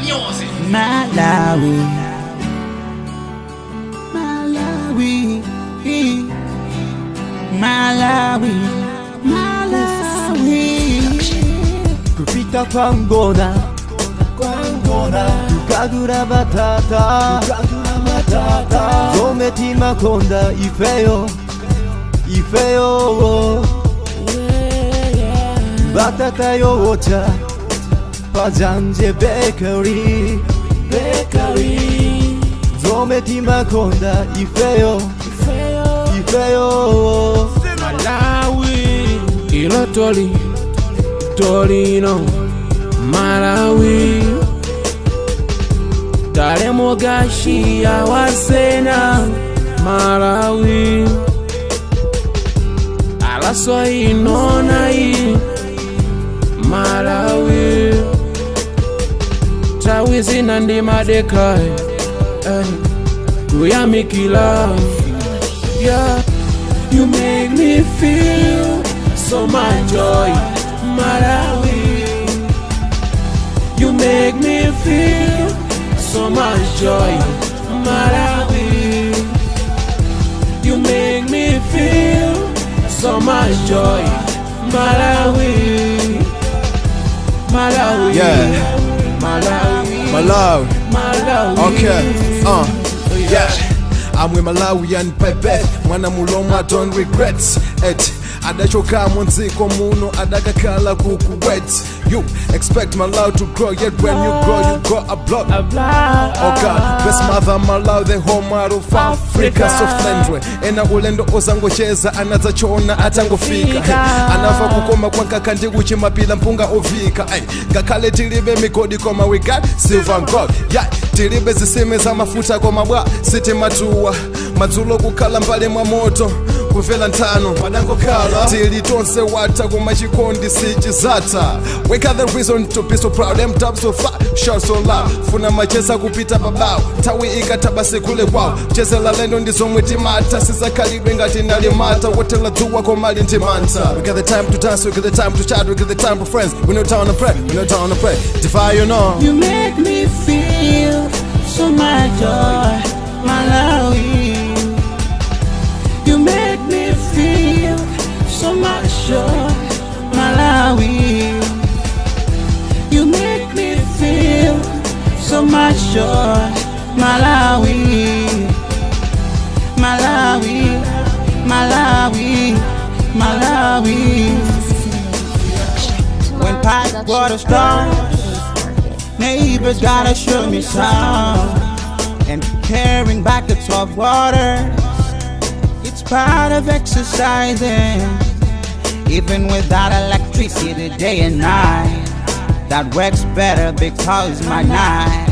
Music. Malawi, Malawi, Malawi, Malawi. Kupita kwa ngona, kukagura batata, zomwe timakonda ifeyo, ifeyo. Batata yocha pajanje bakery, zomwe timakonda ifeyo, ifeyo. Malawi, ilo toli, tolino, Malawi. Talemogashiya wasena, Malawi. Alaso inonai, Malawi. Tawizina ndi madekai, eh, kuyamikila, yeah. You make me feel so much joy, Malawi. You make me feel so much joy, Malawi. You make me feel so much joy, Malawi. Malawi. Yeah. Malawi. Malawi. Malawi. Okay, yeah. I'm with Malawian by birth. Mwana mulomwe, I don't regret it. Adachoka munziko muno adakakhala ku Kuwait. You expect Malawi to grow, yet when you grow you go abroad. Oh God, best mother Malawi, the home out of Africa. So friendly ena ulendo ozangocheza anadzachona atangofika. Anava kukoma kwankaka ndi kuchimapila mpunga ovika. Ay, ngakhale tilibe migodi koma we got silver and gold, yeah. Tilibe zisime za mafuta koma bwa sitimatuwa madzulo kukhala mbali mwa moto kumvera nthano padangokhala tili tonse watha koma chikondi sichizatha. We got the reason to be so proud, them top so far, shout so loud. Funa machesa kupita babawo nthawi ikatha sikule kwawo chezela lendo ndi zomwe timata sizakhalidwe ngati nalimata wotela dzuwa koma li ndimanta. We got the time to dance, we got the time to chat, we got the time for friends. We no time to pray, we no time to pray. Defy you know. You make me feel so much joy, Malawi. You make me feel so much joy, Malawi. You make me feel so much joy, Malawi. Malawi, Malawi, Malawi. When pipe water stops, neighbors gotta show me some. And carrying buckets of water, it's part of exercising. Even without electricity, day and night, that works better because my night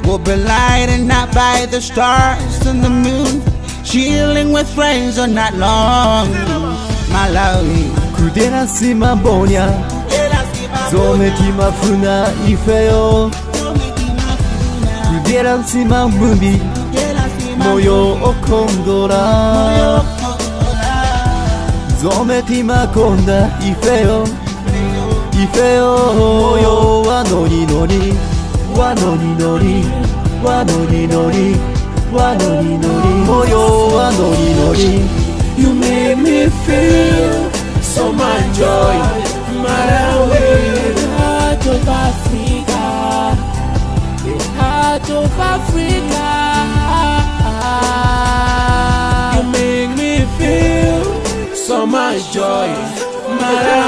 will be lighted up by the stars and the moon. Chilling with friends all night long. Malawi. Kudera simabonya zomwe timafuna ifeyo kudera simamumbi moyo okongola zomwe timakonda ifeyo ifeyo moyo wa noni noni wa noni noni wa noni noni wa noni noni moyo wa noni noni. You make me feel so much joy, Malawi. The heart of Africa, the heart of Africa. You make me feel so much joy, Malawi.